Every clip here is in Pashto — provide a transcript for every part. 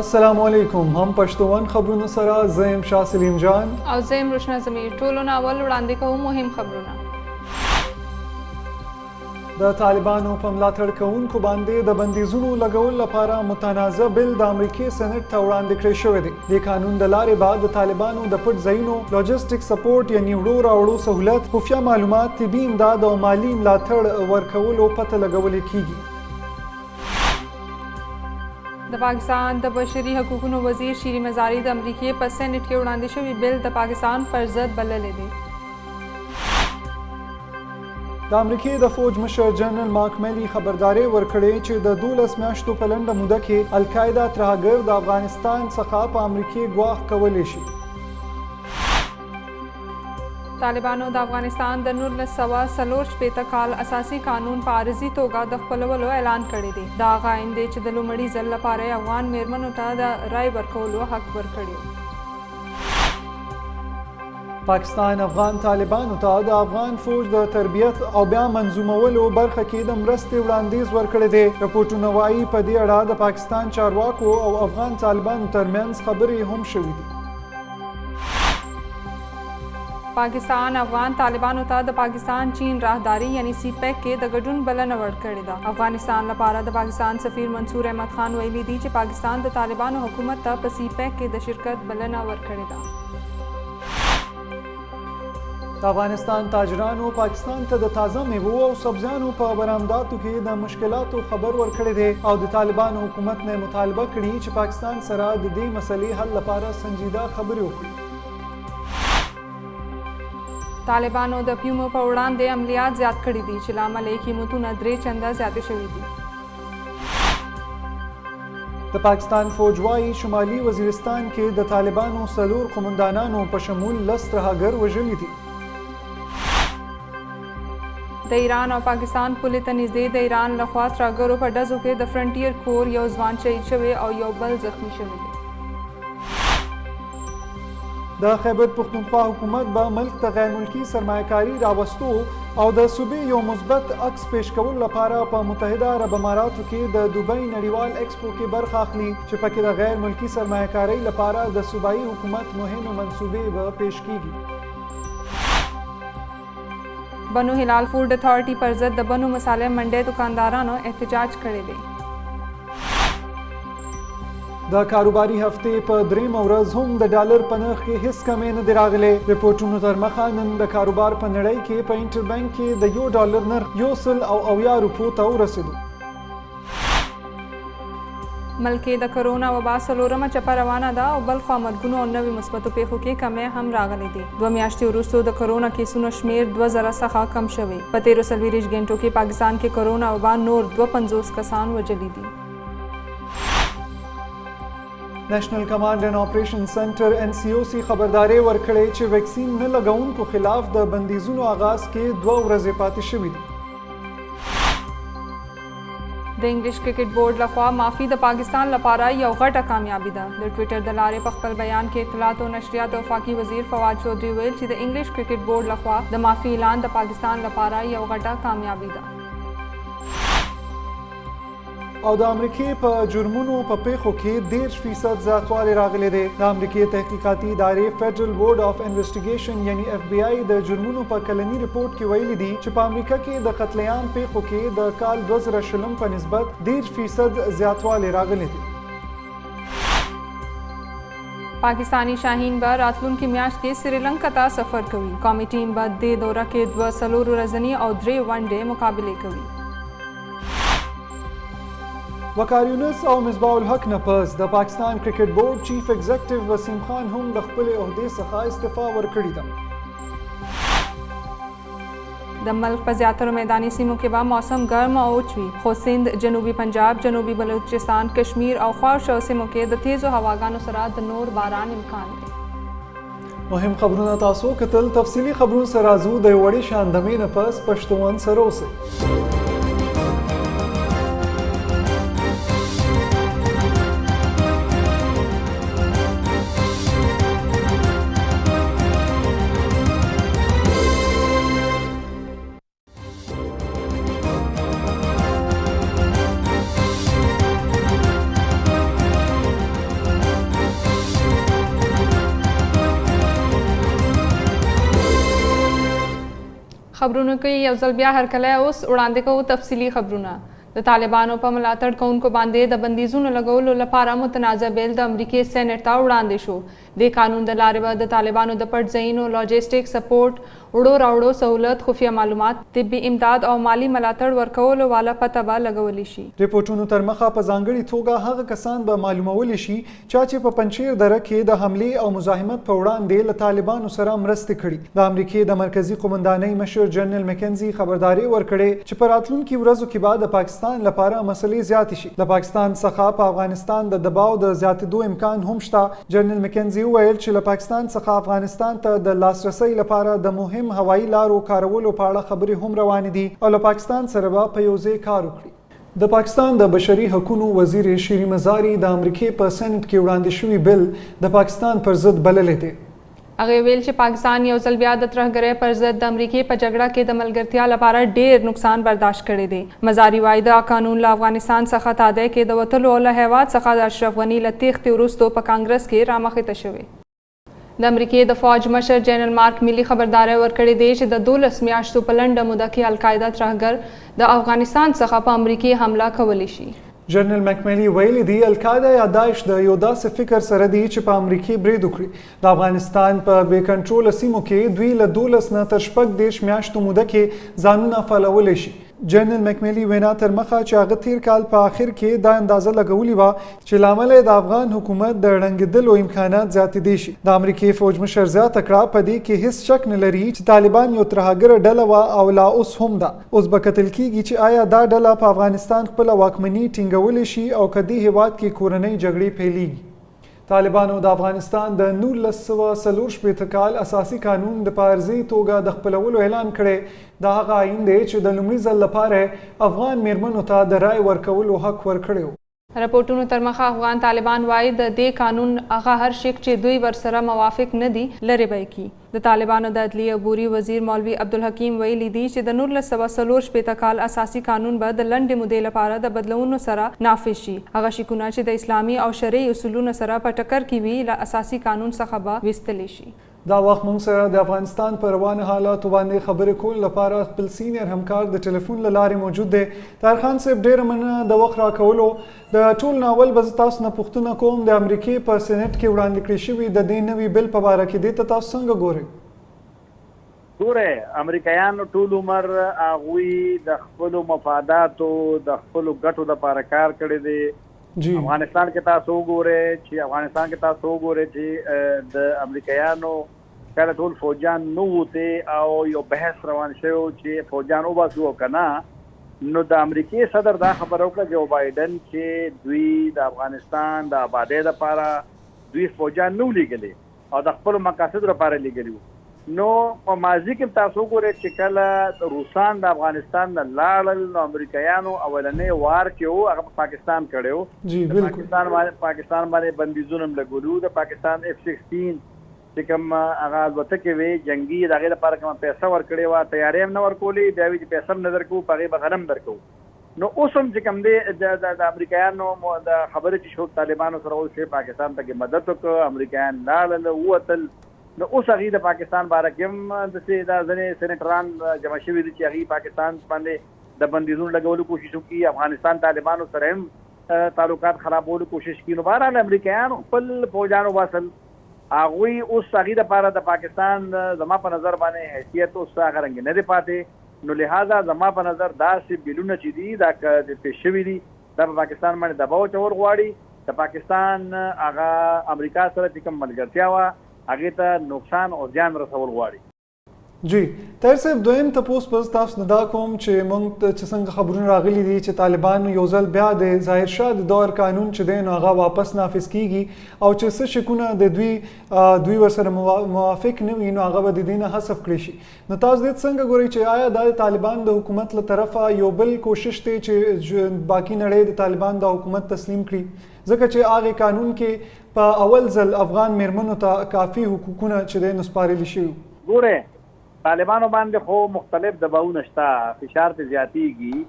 السلام علیکم، هم پښتون خبرونو سره زه یم شاه سلیم جان او زه یم روشنا ضمیر. ټولو نه اول وړاندې کوو مهم خبرونه. د طالبانو په ملاتړ کوونکو باندې د بندیزونو لګولو لپاره متنازع بل د امریکې سېنېټ ته وړاندې کړی شوی دی. دې قانون د لارې به د طالبانو د پټ ځایونو، لوجسټک سپورټ یعنی وړو راوړو سهولت، خفیه معلومات، طبي امداد او مالي ملاتړ ورکولو پته لګول کیږي. د پاکستان د بشري حقوقو وزیر شیري مزاري د امریکې په سېنېټ کې وړاندې شوی بل د پاکستان پر ضد بللی دی. د امریکې د فوج مشر جنرال مارک میلی خبرداری ورکړی چې د 12 میاشتو په لنډه موده کې القاعده ترهګر د افغانستان څخه په امریکې ګواښ کولی شي. طالبانو د افغانستان د 1964 کال اساسي قانون په عارضي توګه د خپلولو اعلان کړی دی. دا هغه آئین دی چې د لومړي ځل لپاره یې افغان میرمنو ته د رای ورکولو حق ورکړی. پاکستان افغان طالبانو ته د افغان فوج د تربیت او بیا منظومولو برخه کې د مرستې وړاندیز ورکړی دی. رپورټونه وایي په دې اړه د پاکستان چارواکو او افغان طالبانو ترمنځ خبرې هم شوې دي. پاکستان افغان طالبانو ته د پاکستان چین راهداري یعنی سی پیک کې د ګډون بلنه ورکړې ده. افغانستان لپاره د پاکستان سفیر منصور احمد خان ویلي دي چې پاکستان د طالبانو حکومت ته په سی پیک کې د شرکت بلنه ورکړې ده. د افغانستان تاجرانو پاکستان ته د تازه میوو او سبزیانو په برآمداتو کې د مشکلاتو خبر ورکړی دی او د طالبانو حکومت نه مطالبه کړې چې پاکستان سره د دې مسلې حل لپاره سنجیده خبرې وکړي. طالبانو د پیومو په وړاندې عملیات زیات کړي دي چې له امله یې قیمتونه 3 چنده زیات شوي دي. د پاکستان فوج وايي شمالي وزیرستان کې د طالبانو 4 قومندانانو په شمول 10 ترهګر وژلي دي. د ایران او پاکستان پولې ته نږدې د ایران لخوا ترهګرو په ډزو کې د فرنټیر کور یو ځوان شهید شوی او یو بل زخمی شوی دی. د خیبر پښتونخوا حکومت به ملک ته غیر ملکی سرمایه کاري راوستو او د صوبې یو مثبت عکس پیش کولو لپاره په متحده عرب اماراتو کې د دوبۍ نړیوال ایکسپو کې برخه اخلي چې پکې د غیر ملکی سرمایه کارۍ لپاره د صوبایي حکومت مهمې منصوبې به پیش کیږي. بنو هلال فوډ اتھارټي پر ضد د بنو مسالې منډۍ دکاندارانو احتجاج کړی دی. د کاروباري هفتې په درېیمه ورځ هم د ډالر په نرخ کې هیڅ کمی نه دی راغلی. رپورټونو تر مخه نن د کاروبار په نړۍ کې په انټربانک کې د یو ډالر نرخ 170 روپو ته ورسېدو. ملک کې د کرونا وبا څلورمه چپه روانه ده او بلخوا مرګونو او نوي مثبتو پیښو کې کمی هم راغلی دی. 2 میاشتې وروسته د کرونا کیسونو شمېر 2000 څخه کم شوی. په تېرو 24 ګنټو کې پاکستان کې کرونا وبا نور 52 کسان وژلي دي. نیشنل کمانډ اینډ اپریشن سنټر ان سی او سی خبرداری ورکړی چې ویکسین نه لګونکو خلاف د بندیزونو آغاز کې 2 ورځې پاتې شوې دي. د انګلیش کرکټ بورډ لخوا معافي د پاکستان لپاره یو غټه کامیابي ده. د ټویټر د لارې په خپل بیان کې اطلاعات او نشریات وفاقي وزیر فواد چودري ویل چې د انګلیش کرکټ بورډ لخوا د معافي اعلان د پاکستان لپاره یو غټه کامیابي ده. او د امریکې په جرمونو په پیښو کې 30% زیاتوالی راغلی دی. د امریکې تحقیقاتي ادارې فیډرل بورډ آف انویسټیګیشن یعنی اف بي آی د جرمونو په کلني رپورټ کې ویلي دي چې په امریکا کې د قتل عام پیښو کې د کال 2020 په نسبت 30% زیاتوالی راغلی دی. پاکستاني شاهین به راتلونکې میاشت کې سریلانکا ته سفر کوي. قومي ټیم به دې دوره کې 2 څلور ورځني او 3 ون ډے مقابلې کوي. وقار یونس او مصباح الحق نه پس د پاکستان کرکټ بورډ چیف ایگزیکټیو وسیم خان هم د خپلې عهدې څخه استعفا ورکړې ده. د ملک په زیاترو میداني سیمو کې به موسم ګرم او وچ وي، خو سند، جنوبي پنجاب، جنوبي بلوچستان، کشمیر او خواوشا سیمو کې د تیزو هواګانو سره د نور باران امکان دی. مهم خبرونه تاسو کتل. تفصیلي خبرونو سره راځو د یو وړې شان دمې نه پس. پښتون سره اوسئ. خبرونو کې یو ځل بیا هرکلی. اوس وړاندې کوو تفصیلي خبرونه. د طالبانو په ملاتړ کوونکو باندې د بندیزونو لګولو لپاره متنازع بیل د امریکې سېنېټ ته وړاندې شو. دې قانون د لارې به د طالبانو د پټ ځایونو، لاجسټک سپورټ، وړو راوړو سهولت، خفیه معلومات، طبي امداد او مالي ملاتړ ورکولو والا پته به لګولی شي. رپورټونو تر مخه په ځانګړي توګه هغه کسان به معلومولی شي چا چې په پنجشیر دره کې د حملې او مزاحمت په وړاندې له طالبانو سره مرستې کړي. د امریکې د مرکزي قومندانۍ مشر جنرال مکنزي خبرداری ورکړی چې په راتلونکي ورځو کې به د پاکستان لپاره مسلې زیاتې شي. له پاکستان څخه په افغانستان د دباو د زیاتېدو امکان هم شته. جنرال مکنزي وویل چې له پاکستان څخه افغانستان ته د لاسرسۍ لپاره د مهم هوایي لارو کارولو په اړه خبرې هم روانې دي او له پاکستان سره به په یو ځای کار وکړي. د پاکستان د بشري حقونو وزیرې شیري مزاري د امریکې په سېنټ کې وړاندې شوی بل د پاکستان پر ضد بللی دی. هغې ویل چې پاکستان یو ځل بیا د ترهګرۍ پر ضد د امریکې په جګړه کې د ملګرتیا لپاره ډیر نقصان برداشت کړی دی. مزاري وايي، دا قانون له افغانستان څخه تادۍ کې د وتلو او له هیواد څخه د اشرف غني له تېښتې وروسته په کانګرس کې رامخې ته شوی. د امریکې د فوج مشر جنرال مارک میلي خبرداری ورکړی دی چې د 12 میاشتو په لنډه موده کې القاعده ترهګر د افغانستان څخه په امریکې حمله کولی شي. جنرال مکمیلي ویلي دي، القاعده یا داعش د یو داسې فکر سره دي چې په امریکې برید وکړي. د افغانستان په بې کنټروله سیمو کې دوی له 12 نه تر 36 میاشتو موده کې ځانونه فعالولی شي. جنرال مکمیلي وینا تر مخه چې هغه تیر کال په آخر کې دا اندازه لګولې وه چې له امله یې د افغان حکومت د ړنګېدلو امکانات زیاتېدی شي. د امریکې فوج مشر زیاته کړه، په دې کې هیڅ شک نه لري چې طالبان یو ترهګره ډله وه او لا اوس هم ده. اوس به کتل کیږي چې آیا دا ډله په افغانستان خپله واکمني ټینګولی شي او که دې هیواد کې کورنۍ جګړې پیلیږي. طالبانو د افغانستان د 1964 کال اساسي قانون د په عارضي توګه د خپلولو اعلان کړی. دا هغه آئین دی چې د لومړي ځل لپاره افغان میرمنو ته د رای ورکولو حق ورکړی و. رپورټونو تر مخه افغان طالبان وايي، د دې قانون هغه هر شق چې دوی ورسره موافق نه دي، لرې به یې کړي. د طالبانو د عدلیې عبوري وزیر مولوي عبدالحکیم ویلي دي چې د 1964 کال اساسي قانون به د لنډې مودې لپاره د بدلونونو سره نافذ شي. هغه شقونه چې د اسلامي او شرعي اصولونو سره په ټکر کې وي، له اساسي قانون څخه به ویستل شي. دا وخت مونږ سره د افغانستان په روانو حالاتو باندې خبرې کولو لپاره خپل سینیئر همکار د ټلیفون له لارې موجود دی. طاهر خان صاحب، ډیره مننه د وخت راکولو. د ټول نه اول به زه تاسو نه پوښتنه کوم، د امریکې په سېنېټ کې وړاندې کړی شوي د دې نوي بل په باره کې، دې ته تاسو څنګه ګورئ؟ ګوره، امریکایانو ټول عمر هغوی د خپلو مفاداتو، د خپلو ګټو لپاره کار کړی دی. افغانستان کې تاسو وګورئ چې د امریکایانو کله ټول فوجان نو وته او یو بحث روان شوی چې فوجان وباسو او کنه، نو د امریکای صدر دا خبره وکړه، جو بایډن، چې دوی د افغانستان د آبادۍ لپاره دوی فوجان نو لیږلي او د خپل مقاصد لپاره لیږلي. نو په ماضي کې تاسو وګورئ چې کله روسان د افغانستان نه لاړل، نو امریکایانو اولنې وار چې وو، هغه په پاکستان کړو. پاکستان باندې بندیزونه هم لګولو. د پاکستان اف 16 چې کوم هغه الوتکې وې جنگي، د هغې لپاره کومه پیسه ورکړې وه، تیارې هم نه ورکولې، بیا وی چې پیسې هم نه درکو، په هغې به غنم درکو. نو اوس هم چې کوم دی د امریکایانو د خبرې چې شو طالبانو سره وشوې، پاکستان ته کې مدد وکړ، امریکایان لاړل، ووتل. نو اوس هغې د پاکستان باره کې هم داسې دا ځینې سېنېټران جمع شوي دي چې هغې پاکستان باندې د بندیزونو لګولو کوشش وکړي، افغانستان طالبانو سره هم تعلقات خرابولو کوشش کوي. نو بهرحال امریکایانو خپل فوجان وباسل. هغوی اوس هغې دپاره د پاکستان زما په نظر باندې حیثیت اوس هغه رنګ نه دی پاتې. نو لہذا زما په نظر داسې بلونه چې دي، دا پیش شوي دي، دا په پاکستان باندې دباو اچول غواړي. د پاکستان هغه امریکا سره چې کوم ملګرتیا وه، هغې ته نقصان او زیان رسول غواړي. جی طاهر صاحب، دویم تپوس به تاسو نه دا کوم چې مونږ ته چې څنګه خبرونه راغلي دي چې طالبان یو ځل بیا د ظاهر شاه د دور قانون چې دی، نو هغه واپس نافذ کیږي او چې څه شکونه د دوی ورسره موافق نه وي، نو هغه به د دې نه حذف کړی شي. نو تاسو دې څنګه ګورئ چې آیا دا د طالبان د حکومت له طرفه یو بل کوشش دی چې باقي نړۍ د طالبان د حکومت تسلیم کړي، ځکه چې هغې قانون کې په اول ځل افغان میرمنو ته کافي حقوقونه چې دی، نو سپارلی شوي؟ ګوره، طالبانو باندې خو مختلف دباوونه شته، فشار ته زیاتیږي،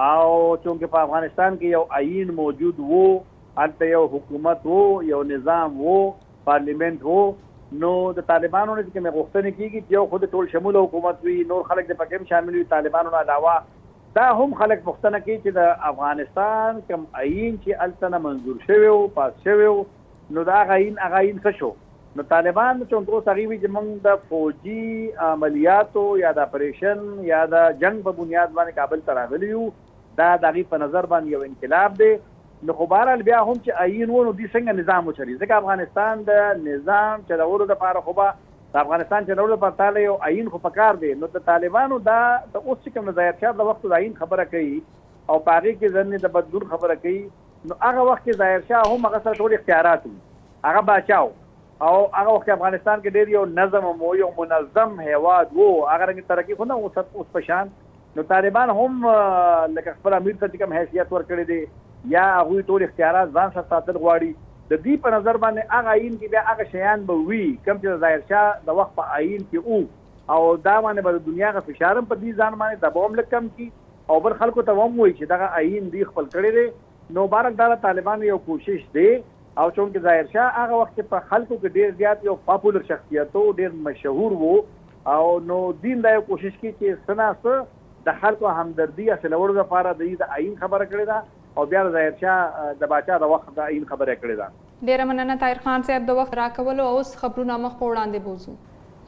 او چونکه په افغانستان کې یو آئین موجود وو، هلته یو حکومت وو، یو نظام وو، پارلیمنت وو، نو د طالبانو نه چې کومې غوښتنې کیږي چې یو خو د ټول شموله حکومت وي، نور خلک د پکې هم شامل وي طالبانو نه علاوه. دا هم خلک پوښتنه کوي چې د افغانستان کوم ایین چې هلته نه منظور شوی و، پاس شوی و، نو د هغه ایین هغه ایین څه شو؟ نو طالبان چونکه اوس هغوی وایي چې موږ د فوجي عملیاتو یا د اپریشن یا د جنګ په بنیاد باندې کابل ته راغلي یو، دا د هغوی په نظر باندې یو انقلاب دی. نو خو بهرحال بیا هم چې ایین و نو دوی څنګه نظام وچلوي؟ ځکه افغانستان د نظام چلولو لپاره خو به د افغانستان چلولو لپاره تاله یو ایین خو پکار دی. نو د طالبانو دا د اوس چې کوم ظاهر شاه د وخت د ایین خبره کوي او په هغې کې ځنې د بدلون خبره کوي، نو هغه وخت کې ظاهر شاه هم هغه سره ټول اختیارات وو، هغه باچا و او هغه وخت کې افغانستان کې ډېر یو نظم هم و، یو منظم هیواد وو، هغه رنګ ترقي خو نه اوس اوس په شان. نو طالبان هم لکه خپل امیر ته چې کوم حیثیت ورکړی دی یا هغوی ټول اختیارات ځان سره ساتل غواړي، د دوی په نظر باندې هغه آیین کې بیا هغه شیان به وي کوم چې د ظاهر شاه د وخت په آیین کې وو، او دا باندې به د دنیا غ فشار هم په دوی ځان باندې دباو هم لږ کم کړي او بل خلکو ته هم وایي چې دغه آیین دوی خپل کړی دی. نو بهرحال دا د طالبانو یو کوشش دی، او چونکه ظاهر شاه هغه وخت کې په خلکو کې ډیر زیات یو پاپولر شخصیت وو، ډیر مشهور وو، او نو دین دا یو کوشش کوي چې څه نا څه د خلکو همدردي حاصلولو لپاره د دوی د آیین خبره کړې ده، او بیا د ظاهر شاه د باچا د وخت د آیین خبره یې کړې ده. ډیره مننه طاهر خان صاحب د وخت راکولو او اوس خبرونه مخ په وړاندې بوځو.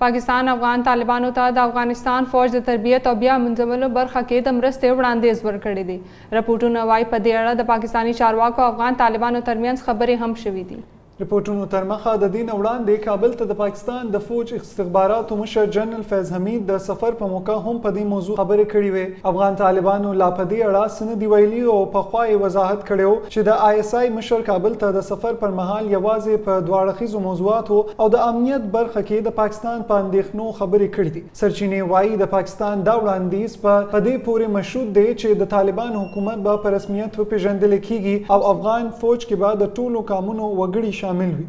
پاکستان افغان طالبانو ته د افغانستان فوج د تربیت او بیا منظمولو برخه کې د مرستې وړاندیز ورکړی دی. رپوټونه وايي په دې اړه د پاکستاني چارواکو او افغان طالبانو ترمنځ خبرې هم شوې دي. رپورټونو ترمخه د دې نه وړاندې کابل ته د پاکستان د فوج استخباراتو مشر جنرل فیض حمید د سفر په موقع هم په دې موضوع خبرې کړې وې. افغان طالبانو لا په دې اړه څه نه دي ویلي او پخوا یې وضاحت کړی و چې د آی ایس آی مشر کابل ته د سفر پر مهال یوازې په دوه اړخیزو موضوعاتو او د امنیت برخه کې د پاکستان په اندېښنو خبرې کړې دي. سرچینې وايي، د پاکستان دا وړاندیز په په دې پورې مشروط دی چې د طالبانو حکومت به په رسمیت وپېژندل کېږي او افغان فوج کې به د ټولو قامونو وګړي شامل وي.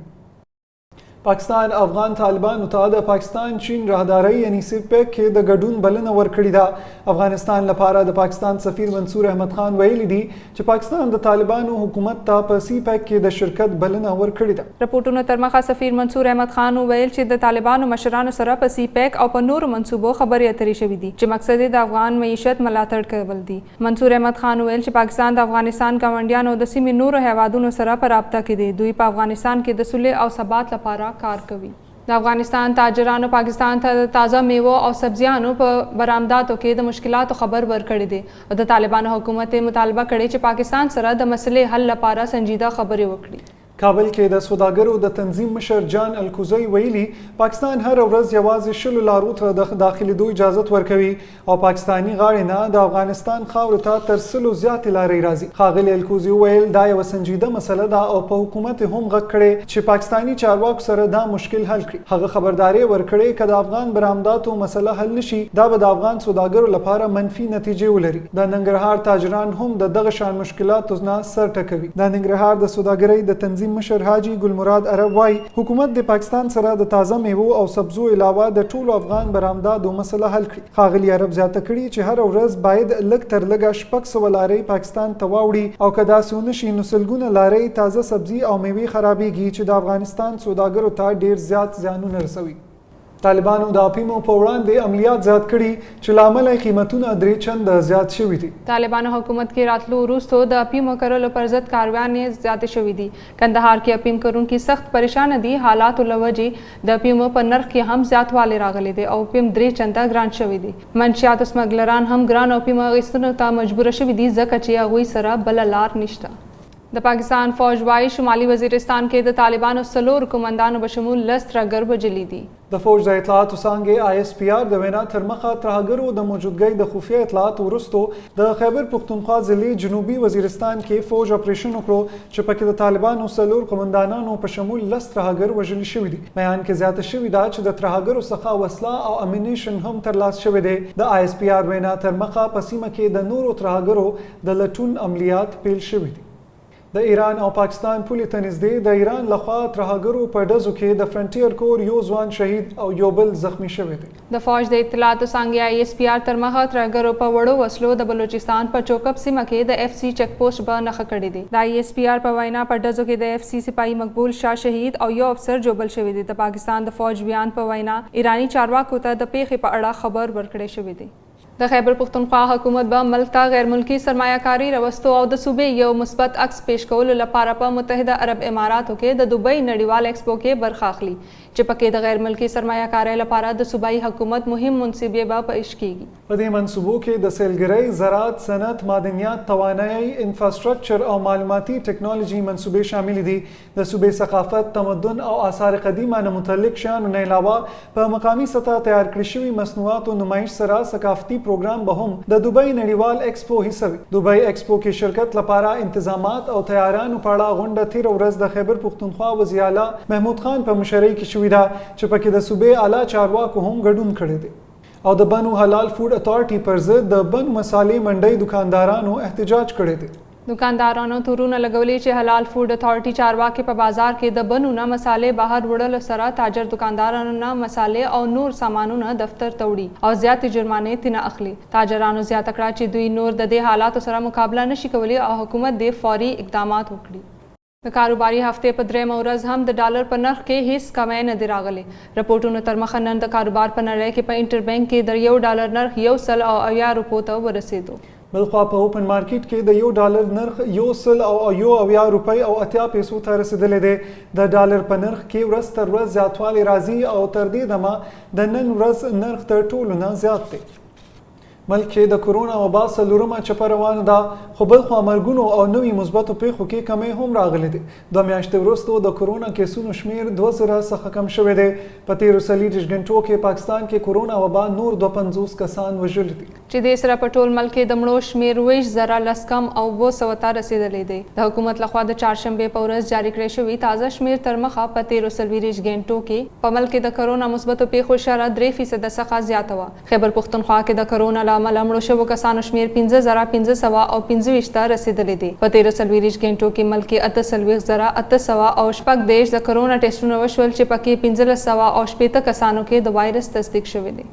پاکستان افغان طالبانو ته د پاکستان چین راهدارۍ یعنی سی پیک کې د ګډون بلنه ورکړې ده. افغانستان لپاره د پاکستان سفیر منصور احمد خان ویلي دي چې پاکستان د طالبانو حکومت ته په سي پیک کې د شرکت بلنه ورکړې ده. رپوټونو ترمخه سفیر منصور احمد خان وویل چې د طالبانو مشرانو سره په سي پیک او په نورو منصوبو خبرې اترې شوې دي چې مقصد یې د افغان معیشت ملاتړ کول دي. منصور احمد خان وویل چې پاکستان د افغانستان ګاونډیانو او د سیمې نورو هیوادونو سره په رابطه کې دی. دوی په افغانستان کې د سولې او ثبات لپاره کار کوي. د افغانستان تاجرانو پاکستان ته د تازه میوو او سبزیانو په برآمداتو کې د مشکلاتو خبر ورکړی دی او د طالبانو حکومت یې مطالبه کړې چې پاکستان سره د مسلې حل لپاره سنجیده خبرې وکړي. کابل کې د سوداګرو د تنظیم مشر جان الکوزی ویلي، پاکستان هره ورځ یوازې شلو لارو ته د داخلېدو اجازت ورکوي او پاکستاني غاړې نه د افغانستان خاورې ته تر سلو زیاتې لارۍ راځي. ښاغلي الکوزي وویل، دا یوه سنجیده مسله ده او په حکومت یې هم غږ کړی چې پاکستاني چارواکو سره دا مشکل حل کړي. هغه خبرداری ورکړی، که د افغان برآمداتو مسله حل نه شي، دا به د افغان سوداګرو لپاره منفي نتیجې ولري. د ننګرهار تاجران هم د دغه شان مشکلاتو نه سر ټکوي. د ننګرهار د سوداګرۍ د تنظیم مشر حاجي ګل مراد عرب وايي، حکومت دې پاکستان سره د تازه میوو او سبزو علاوه د ټولو افغان برآمدادو مسله حل کړي. ښاغلي عرب زیاته کړې چې هره ورځ باید لږ تر لږه 600 لارۍ پاکستان ته واوړي او که داسې ونه شي نو سلګونه لارۍ تازه سبزي او میوې خرابیږي چې د افغانستان سوداګرو ته ډیر زیات زیانونه رسوي. طالبانو د اپیمو په وړاندې عملیات زیات کړي چې له امله یې قیمتونه درې چنده زیات شوي دي. طالبانو حکومت کې راتلو وروسته د اپیمو کرلو پر ضد کاروانې زیاتې شوې دي. کندهار کې اپیم کرونکي سخت پریشانه دي، حالاتو له وجې د اپیمو په نرخ کې هم زیاتوالی راغلی دی او اپیم درې چنده ګران شوي دي. منشیاتو سمګلران هم ګرانو اپیمو اخیستلو ته مجبور شوي دي ځکه چې هغوی سره بله لار نشته. د پاکستان فوج وايي شمالي وزیرستان کې د طالبانو څلور قومندانو په شمول لس ترهګر وژلي دي. د فوج د اطلاعاتو څانګې آی ایس پي آر د وینا ترمخه ترهګرو د موجودګۍ د خفیه اطلاعاتو وروسته د خیبر پښتونخوا ضلعې جنوبي وزیرستان کې فوج اپریشن وکړو چې پکې د طالبانو څلور قومندانانو په شمول لس ترهګر وژل شوي دي. بیان کې زیاته شوې ده چې د ترهګرو څخه وسله او امینیشن هم ترلاس شوی دی. د آی ایس پي آر وینا ترمخه په سیمه کې د نورو ترهګرو د لټون عملیات پیل شوي دي. د ایران او پاکستان پولې ته نږدې د ایران لخوا ترهګرو په ډزو کې د فرنټیر کور یو ځوان شهید او یو بل زخمي شوی دی. د فوج د اطلاعاتو څانګې آی ایس پي آر ترمخه ترهګرو په وړو وسلو د بلوچستان په چوکپ سیمه کې د ایف سي چیک پوسټ به نښه کړی دی. د آی ایس پي آر په وینا په ډزو کې د ایف سي سپاهي مقبول شاه شهید او یو افسر ژوبل شوی دی. د پاکستان د فوج ویاند په وینا ایراني چارواکو ته د پېښې په اړه خبر ورکړی شوی دی. د خیبر پښتونخوا حکومت به ملک ته غیرملکي سرمایه کاري راوستو او د صوبې یو مثبت عکس پیش کولو لپاره په متحده عرب اماراتو کې د دوبۍ نړیوال ایکسپو کې برخه اخلي چې پکې د غیرملکي سرمایه کارۍ لپاره د صوبايي حکومت مهم منصوبې به پیش کیږي. په دې منصوبو کې د سیلګرۍ، زراعت، صنعت، معدنیات، توانایۍ، انفراسټرکچر او معلوماتي ټیکنالوجي منصوبې شاملې دي. د صوبې ثقافت، تمدن او آثار قدیمه نه متعلق شیانو نه علاوه په مقامي سطح تیار کړي شوي مصنوعاتو نمایش سره ثقافتي پروګرام به هم د دوبۍ نړیوال ایکسپو حصه وي. دوبۍ ایکسپو کې شرکت لپاره انتظامات او تیارانو په اړه غونډه تیره ورځ د خیبر پښتونخوا وزیراعلی محمود خان په مشرۍ کې شوې ده چې پکې د صوبې اعلی چارواکو هم ګډون کړی دی. او د بنو حلال فوډ اتارټي پر ضد د بنو مسالې منډۍ دوکاندارانو احتجاج کړی دی. دوکاندارانو تورونه لګولي چې حلال فوډ اتارټي چارواکي په بازار کې د بنو نه مسالې بهر وړلو سره تاجر دوکاندارانو نه مسالې او نور سامانونه دفتر ته وړي او زیاتې جرمانې تینه اخلي. تاجرانو زیاته کړه چې دوی نور د دې حالاتو سره مقابله نه شي کولی او حکومت دې فوري اقدامات وکړي. د کاروباري هفتې په درېیمه ورځ هم د ډالر په نرخ کې هیڅ کمی نه دی راغلی. رپورټونو ترمخه نن د کاروبار په نړۍ کې په انټر بینک کې د یو ډالر نرخ 170 روپو ته ورسېدو. بلخوا په اوپن مارکیټ کې د یو ډالر نرخ 171 روپۍ او 80 پیسو ته رسېدلی دی. د ډالر په نرخ کې ورځ تر ورځ زیاتوالی راځي او تر دې دمه د نن ورځ نرخ تر ټولو نه زیات دی. ملک کې د کورونا وبا څلورمه چپه روانه ده خو بلخوا مرګونو او نوي مثبتو پیښو کې کمی هم راغلی دی. 2 میاشتې وروسته د کورونا کیسونو شمیر 2000 څخه کم شوی دی. په تیرو 24 ګنټو کې پاکستان کې کورونا وبا نور 52 کسان وژلي دي. چې دې سره په ټول ملک کې د مړو شمېر 21 زره لس کم او 700 ته رسېدلی دی. د حکومت لخوا د چهارشنبې په ورځ جاري کړی شوي تازه شمېر تر مخه په تېرو 24 ګېنټو کې په ملک کې د کرونا مثبتو پېښو شرح 3% څخه زیاته وه. خیبر پښتونخوا کې د کرونا له امله مړو شوو کسانو شمېر 5525 ته رسېدلی دی. په تېرو 24 ګېنټو کې ملک کې 48836 د کرونا ټېسټونه وشول چې پکې 1560 کسانو کې د وایرس تصدیق شوی دی.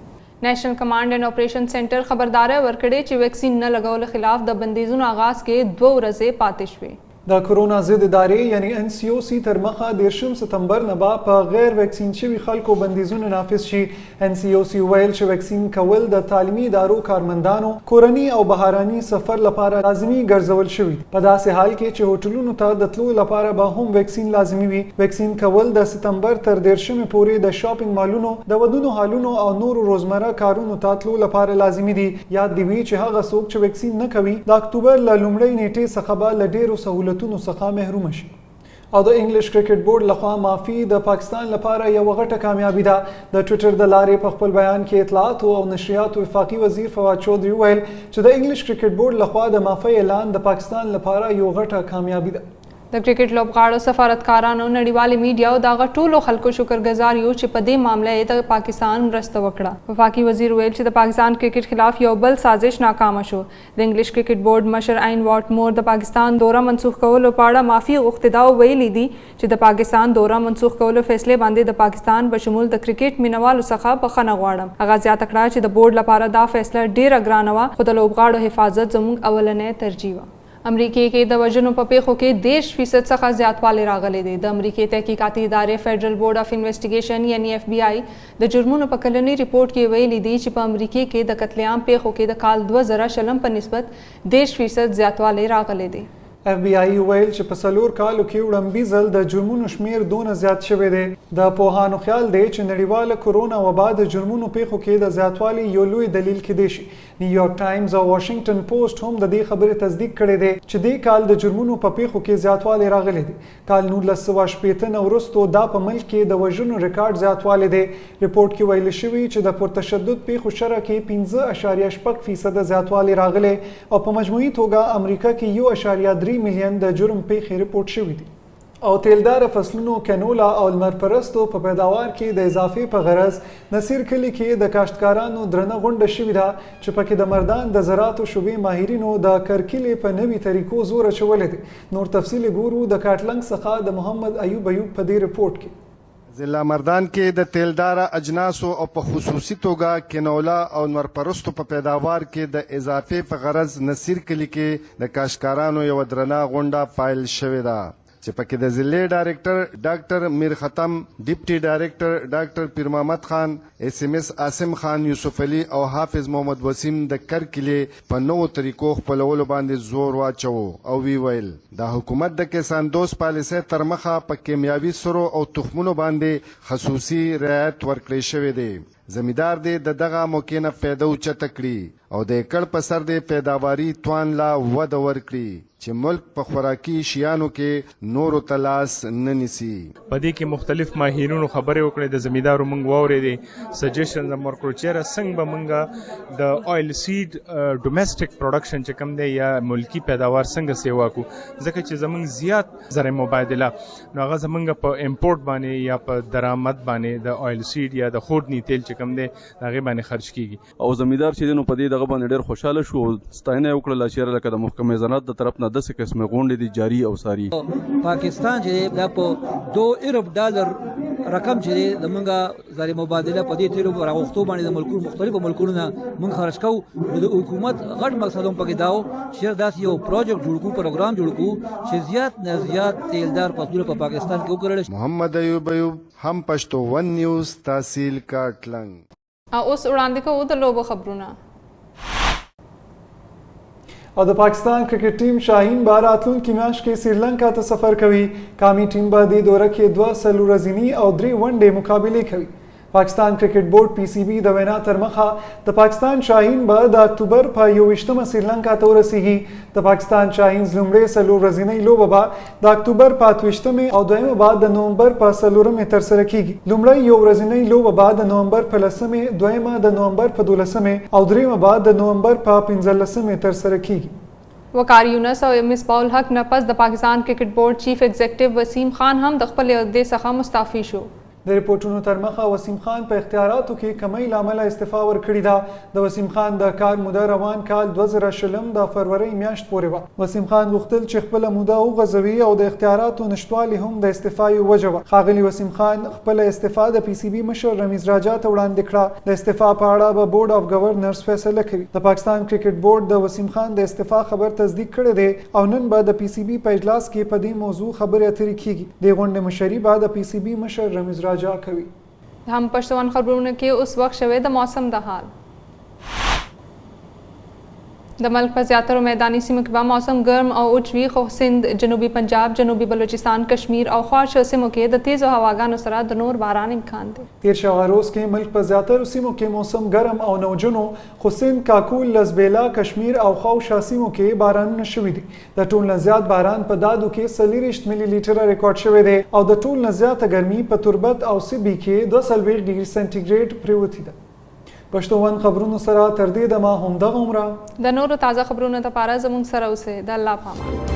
نیشنل کمانډ اینډ اپریشن سنټر خبرداری ورکړی چې ویکسین نه لګولو خلاف د بندیزونو آغاز کې 2 ورځې پاتې شوې. د کرونا ضد ادارې یعنی ان سی او سی تر مخه 30 ستمبر نه به په غیر ویکسین شوي خلکو بندیزونه نافذ شي. ان سی او سی وویل چې ویکسین کول د تعلیمي ادارو کارمندانو، کورني او بهراني سفر لپاره لازمي ګرځول شوي دي، په داسې حال کې چې هوټلونو ته د تلو لپاره به هم ویکسین لازمي وي. ویکسین کول د ستمبر تر 30مې پورې د شاپینګ مالونو، د ودونو هالونو او نورو روزمره کارونو ته تلو لپاره لازمي دي. یاد دې وي چې هغه څوک چې ویکسین نه کوي د اکتوبر له لومړۍ نیټې څخه به له ډېرو سهولتونو څخه محروم شي. او د انګلیش کرکټ بورډ لخوا معافي د پاکستان لپاره یوه غټه کامیابي ده. د ټویټر د لارې په خپل بیان کې اطلاعاتو او نشریاتو وفاقي وزیر فواد چودري وویل چې د انګلیش کرکټ بورډ لخوا د معافۍ اعلان د پاکستان لپاره یو غټه کامیابي ده. د کرکټ لوبغاړو، سفارتکارانو، نړیوالې میډیا او د هغه ټولو خلکو شکرګزار یو چې په دې معامله یې د پاکستان مرسته وکړه. وفاقي وزیر وویل چې د پاکستان کرکټ خلاف یو بل سازش ناکامه شو. د انګلیش کرکټ بورډ مشر عین واټ مور د پاکستان دوره منسوخ کولو په اړه معافي غوښتې ده او ویلي دي چې د پاکستان دوره منسوخ کولو فیصلې باندې د پاکستان په شمول د کرکټ مینوالو څخه بخښنه غواړم. هغه زیاته کړه چې د بورډ لپاره دا فیصله ډیره ګرانه وه خو د لوبغاړو حفاظت زموږ اولنۍ ترجیح وه. امریکې کې د وژنو په پیښو کې 30% څخه زیاتوالی راغلی دی. د امریکې تحقیقاتي ادارې فیډرل بورډ آف انویسټیګیشن یعنی اف بي آی د جرمونو په کلني رپورټ کې ویلي دي چې په امریکې کې د قتل عام پیښو کې د کال 2020 په نسبت 30% زیاتوالی راغلی دی. اف بي آی وویل چې په 4 کالو کې وړمبي ځل د جرمونو شمیر دونه زیات شوی دی. د پوهانو خیال دی چې نړیواله کورونا وبا د جرمونو پیښو کې د زیاتوالي یو لوی دلیل کیدی شي. نیویارک ټایمز او واشنګټن پوسټ هم د دې خبرې تصدیق کړی دی چې دې کال د جرمونو په پیښو کې زیاتوالی راغلی دی. کال 1960 نه وروسته دا په ملک کې د وژنو ریکارډ زیاتوالی دی. رپورټ کې ویل شوي چې د پرتشدد پیښو شرح کې 5.6% زیاتوالی راغلی او په مجموعي توګه امریکا کې 1.3 میلیون د جرم پیښې رپورټ شوي دي. او تیلداره فصلونو کینولا او لمرپرستو په پیداوار کې د اضافې په غرض نصیر کلي کې د کاشتکارانو درنه غونډه شوې ده چې پکې د مردان د زراعتو شعبې ماهرینو د کرکیلې په نوي طریقو زور اچولی دی. نور تفصیل یې ګورو د کاټلنګ څخه د محمد ایوب ایوب په دې رپورټ کې. ضلع مردان کې د تیلداره اجناسو او په خصوصي توګه کینولا او نورپرستو په پیداوار کې د اضافې په غرض نصیر کلي کې د کاشتکارانو یوه درنه غونډه پیل شوې ده چې پکې د ضلعې ډایرکټر ډاکټر میر ختم، ډپټي ډایرکټر ډاکټر پیر محمد خان، ایس ایم ایس عاصم خان یوسف علي او حافظ محمد وسیم د کر کلې په نوو طریقو خپلولو باندې زور واچوو او وی ویل دا حکومت د کسان دوست پالیسۍ ترمخه په کیمیاوي سرو او تخمونو باندې خصوصي رعایت ورکړی شوی دی. زمیندار دې د دغه موقع نه فایده اوچته کړي او د ایکړ په سر دې پیداواري توان لا وده ورکړي چې ملک په خوراکي شیانو کې نورو ته لاس نه نیسي. په دې کې مختلف ماهرینو خبرې وکړې، د زمیندارو مونږ واورېدې، سجیشنز هم ورکړو چې یاره څنګه به مونږ د آیل سیډ ډومېسټک پروډکشن چې کوم دی یا ملکي پیداوار څنګه سیوا کو، ځکه چې زمونږ زیات زر مبادله نو هغه زمونږ په امپورټ باندې یا په درآمد باندې د آیل سیډ یا د خوردني تیل چې کوم دی د هغې باندې خرچ کیږي. او زمیندار چې دی نو په دې دغه باندې ډېر خوشحاله شو او ستاینه یې وکړله چې یاره لکه د محکمې زراعت د طرف نه داسې قسمې غونډې دي جاري او ساري. پاکستان چې دی دا په 2 ارب ډالر رقم چې دی زمونږ زر مبادله په دې تیلو راغوښتو باندې د ملکونو مختلفو ملکونو نه مونږ خرج کوو. نو د حکومت غټ مقصد هم پکې دا و چې داسې یو پروجیکټ جوړ کړو، پروګرام جوړ کړو چې زیات نه زیات تیلدار فصلونه په پاکستان کې وکرل شي. محمد ایوب ایوب، هم پښتو ون نیوز، تحصیل کاټلنګ. او اوس وړاندې کوو د لوبو خبرونه. او د پاکستان کرکټ ټیم شاهین به راتلونکې میاشت کې سریلانکا ته سفر کوي. قامي ټیم به دې دوره کې 2 څلور ورځني او 3 ونډې مقابلې کوي. پاکستان کرکټ بورډ پی سی بي د وینا تر مخه د پاکستان شاهین به د اکتوبر په 21مه سریلانکا ته ورسیږي. د پاکستان شاهینز لومړۍ څلور ورځنۍ لوبه به د اکتوبر په 28مې او دویمه به د نومبر په 4مې ترسره کیږي. لومړۍ یو ورځنۍ لوبه به د نومبر په 10مې، دویمه د نومبر په 12مې او دریمه به د نومبر په 15مې ترسره کیږي. وقار یونس او مصباح الحق نه پس د پاکستان کرکټ بورډ چیف ایګزیکټیو وسیم خان هم د خپلې عهدې څخه مستعفي شو. د رپورټونو ترمخه وسیم خان په اختیاراتو کې کمۍ له امله استعفا ورکړې ده. د وسیم خان د کار موده روان کال 2020 د فرورۍ میاشت پورې وه. وسیم خان غوښتل چې خپله موده وغځوي او د اختیاراتو نشتوالی هم د استعفا یو وجه وه. ښاغلي وسیم خان خپله استعفا د پي سي بي مشر رمیز راجا ته وړاندې کړه. د استعفا په اړه به بورډ آف ګورنرز فیصله کوي. د پاکستان کرکټ بورډ د وسیم خان د استعفا خبر تصدیق کړی دی او نن به د پي سي بي په اجلاس کې په دې موضوع خبرې اترې کیږي. دې غونډې مشري به د پي سي بي مشر رمیز راجا کوي. هم پښتون خبرونو کې اوس وخت شوی د موسم د حال. د ملک په زیاترو میداني سیمو کې به موسم ګرم او وچ وي، خو سند، جنوبي پنجاب، جنوبي بلوچستان، کشمیر او خواښ سیمو کې د تیزو هواګانو سره د نور باران امکان دی. تیر شوه روز کې ملک په زیاترو سیمو کې موسم ګرم او نوجن و، خو سند، کاکول، لسبیلا، کشمیر او خواوشا سیمو کې بارانونه شوي دي. د ټول نه زیات باران په دادو کې 24 ملي لیټره ریکارډ شوی دی او د ټول نه زیاته ګرمي په تربت او سبي کې 42 ډګري سانټي ګریډ پریوتي ده. پښتو ون خبرونو سره تر دې دمه همدغه عمره. د نورو تازه خبرونو لپاره زموږ سره اوسئ. د الله په امان.